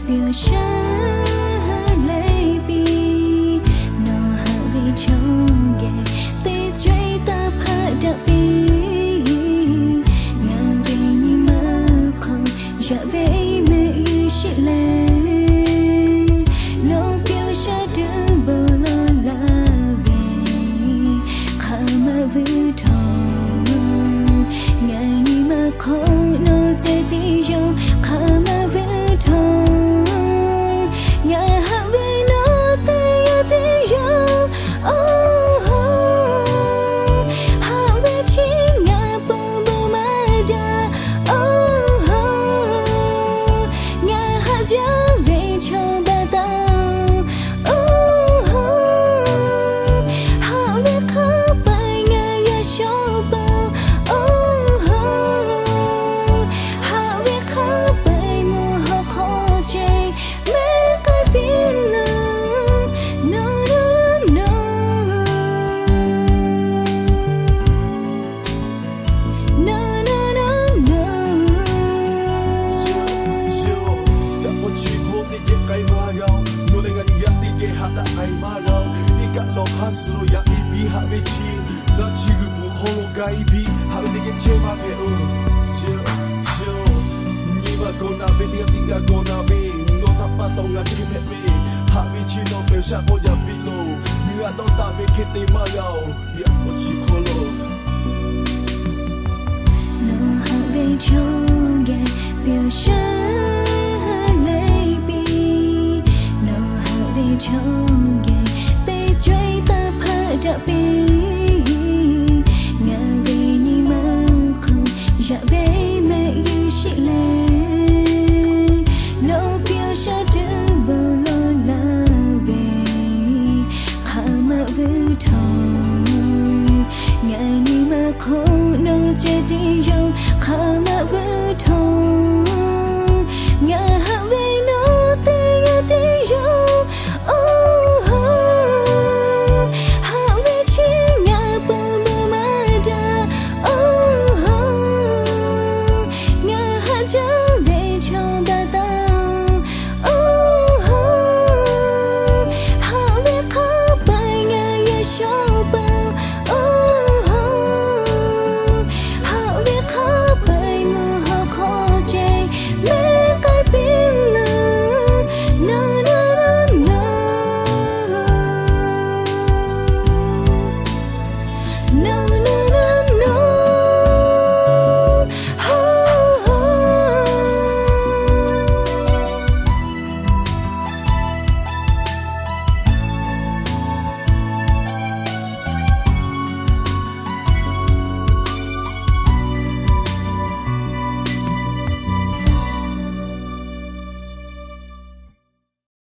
Pyawˬ shaˉ leh piˇ, nawˬ haꞈ ve chaw geh teˇ ceuˬ taˇ hpaˆ daꞈ piˇ. Ngaˬ ve nyi ma hk'aw yaꞈ ve mehˆ g'uˇ shiˆ leh, nawˬ pyawˬ shaˉ tuˬ bon lawˬ laˇ ve hk'aˬ ma vuiˇ htawˇ, ngaˬ nyi ma hk'aw nawˬ ceh tiˉ yoˬ. Hk'aˬ ma vuiˇ htawˇ, ngaˬ haꞈ ve nawˬ teˇ yanˇ teˇ yanˇ, oˇ hoˉ, haꞈ ve chi ngaˬ pon bon maˇ jaˇ, oˇ hoˉ, ngaˬ haꞈ jaˇ ve chaw baˬ taˍ-oˬ, oˇ hoˉ, haꞈ ve hk'a peu-eˬ ngaˬ g'a shawˉ paˍ-oˬ, oˇ hoˉ, haꞈ ve hk'a peu-eˬ mvuhˇ haw hk'aw chehˇ mehˆ k'ai piˇ laˇ, nawˬ, nawˬ, nawˬ, nawˬ. Nawˬ, nawˬ, nawˬ, nawˬ. Yaꞈ k'aw chi hk'aw teˇ geh k'ai maˇ g'a-oˬ, nawˬ leh ngaˬ nyi yaˇ teˇ geh haꞈ daꞈ k'ai maˇ g'a-oˬ. Iˉ kaˆ lawˬ hk'aˇ suh lo yaꞈ e piˇ haꞈ ve chi, laˇ chi g'uiˬ pfuhˍ hk'aw lo ga e piˇ haꞈ ve teˇ geh chehˇ maˇ hpehꞈ-oˬ. Nyi ma gawˬ naˍ ve teˇ g'aˇ teˇ g'aˇ gawˬ naˍ ve, nawˬ htaꞈ pa taw ngaˬ chi hpehꞈ ve, haꞈ ve chi nawˬ pehˬ shaˆ k'awꞈ yaꞈ piˇ loˬ. Ngaˬ dawˇ taˍ ve hk'e te maˇ g'a-oˬ. Yaꞈ k'aw chi hk'aw lo nawˬ haꞈ ve chaw geh pyawˬ shaˉ leh piˇ, nawˬ haꞈ ve chaw geh teˇ ceuˬ taˇ hpaˆ daꞈ piˇ. Ngaˬ ve nyi ma hk'aw yaꞈ ve mehˆ g'uˇ shiˆ leh, nawˬ pyawˬ shaˉ tuˬ bon lawˬ laˇ ve hk'aˬ ma vuiˇ htawˇ, ngaˬ nyi ma hk'aw nawˬ ceh tiˉ yoˬ. Hk'aˬ ma vuiˇ